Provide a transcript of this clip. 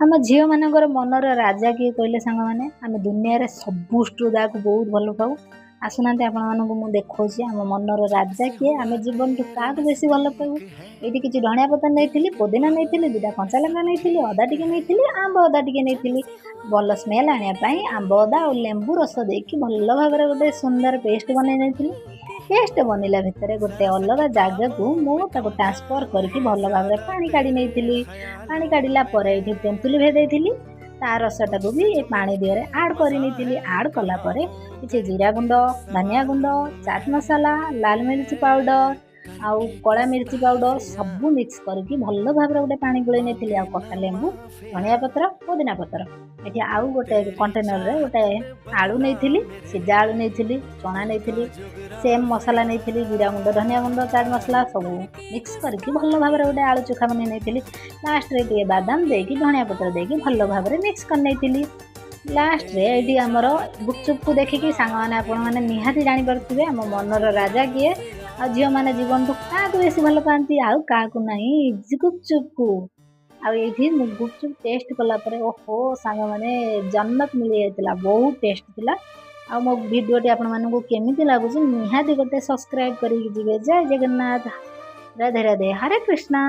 ଆମ ଝିଅମାନଙ୍କର ମନର ରାଜା କିଏ କହିଲେ ସାଙ୍ଗମାନେ? ଆମେ ଦୁନିଆରେ ସବୁଠୁ ଯାହାକୁ ବହୁତ ଭଲ ପାଉ। ଆସୁନାହାନ୍ତି, ଆପଣମାନଙ୍କୁ ମୁଁ ଦେଖାଉଛି ଆମ ମନର ରାଜା କିଏ, ଆମେ ଜୀବନଠୁ କାହାକୁ ବେଶୀ ଭଲ ପାଉ। ଏଇଠି କିଛି ଧଣିଆ ପତ୍ର ନେଇଥିଲି, ପୋଦିନା ନେଇଥିଲି, 2ଟା କଞ୍ଚା ଲଙ୍କା ନେଇଥିଲି, ଅଦା ଟିକେ ନେଇଥିଲି, ଆମ୍ବ ଅଦା ଟିକେ ନେଇଥିଲି। ଭଲ ସ୍ମେଲ୍ ଆଣିବା ପାଇଁ ଆମ୍ବ ଅଦା ଆଉ ଲେମ୍ବୁ ରସ ଦେଇକି ଭଲ ଭାବରେ ଗୋଟେ ସୁନ୍ଦର ପେଷ୍ଟ ବନେଇ ନେଇଥିଲି। ପେଷ୍ଟ ବନେଇଲା ଭିତରେ ଗୋଟେ ଅଲଗା ଜାଗାକୁ ମୁଁ ତାକୁ ଟ୍ରାନ୍ସଫର୍ କରିକି ଭଲ ଭାବରେ ପାଣି କାଢ଼ି ନେଇଥିଲି। ପାଣି କାଢ଼ିଲା ପରେ ଏଇଠି ତେନ୍ତୁଲି ଭେଦେଇଥିଲି, ତା ରସଟାକୁ ବି ଏ ପାଣି ଦିହରେ ଆଡ଼୍ କରି ନେଇଥିଲି। ଆଡ଼୍ କଲା ପରେ କିଛି ଜିରା ଗୁଣ୍ଡ, ଧନିଆ ଗୁଣ୍ଡ, ଚାଟ୍ ମସଲା, ଲାଲ ମିର୍ଚି ପାଉଡ଼ର ଆଉ କଳା ମିର୍ଚି ପାଉଡ଼ର ସବୁ ମିକ୍ସ କରିକି ଭଲ ଭାବରେ ଗୋଟେ ପାଣି ଗୋଳେଇ ନେଇଥିଲି। ଆଉ କଟା ଲେମ୍ବୁ, ଧନିଆ ପତ୍ର, ପୋଦିନା ପତ୍ର। ଏଠି ଆଉ ଗୋଟେ କଣ୍ଟେନରରେ ଗୋଟେ ଆଳୁ ନେଇଥିଲି, ସିଝା ଆଳୁ ନେଇଥିଲି, ଚଣା ନେଇଥିଲି, ସେମ୍ ମସଲା ନେଇଥିଲି, ଜିରା ଗୁଣ୍ଡ, ଧନିଆ ଗୁଣ୍ଡ, ଚାଟ୍ ମସଲା ସବୁ ମିକ୍ସ କରିକି ଭଲ ଭାବରେ ଗୋଟେ ଆଳୁ ଚୋଖା ବନେଇ ନେଇଥିଲି। ଲାଷ୍ଟରେ ଟିକେ ବାଦାମ ଦେଇକି, ଧନିଆ ପତ୍ର ଦେଇକି ଭଲ ଭାବରେ ମିକ୍ସ କରି ନେଇଥିଲି। ଲାଷ୍ଟରେ ଏଇଠି ଆମର ଗୁପଚୁପକୁ ଦେଖିକି ସାଙ୍ଗମାନେ, ଆପଣମାନେ ନିହାତି ଜାଣିପାରୁଥିବେ ଆମ ମନର ରାଜା କିଏ ଆଉ ଝିଅମାନେ ଜୀବନଠୁ କାହାକୁ ବେଶୀ ଭଲ ପାଆନ୍ତି ଆଉ କାହାକୁ ନାହିଁ, ଗୁପଚୁପକୁ। ଆଉ ଏଇଠି ମୁଁ ଗୁପଚୁପ ଟେଷ୍ଟ କଲା ପରେ, ଓହୋ ସାଙ୍ଗମାନେ, ଜନ୍ନତ ମିଳିଯାଇଥିଲା, ବହୁତ ଟେଷ୍ଟ ଥିଲା। ଆଉ ମୋ ଭିଡ଼ିଓଟି ଆପଣମାନଙ୍କୁ କେମିତି ଲାଗୁଛି, ନିହାତି ଗୋଟେ ସବସ୍କ୍ରାଇବ୍ କରିକି ଯିବେ। ଜୟ ଜଗନ୍ନାଥ, ରାଧେ ରାଧେ, ହରେ କୃଷ୍ଣା।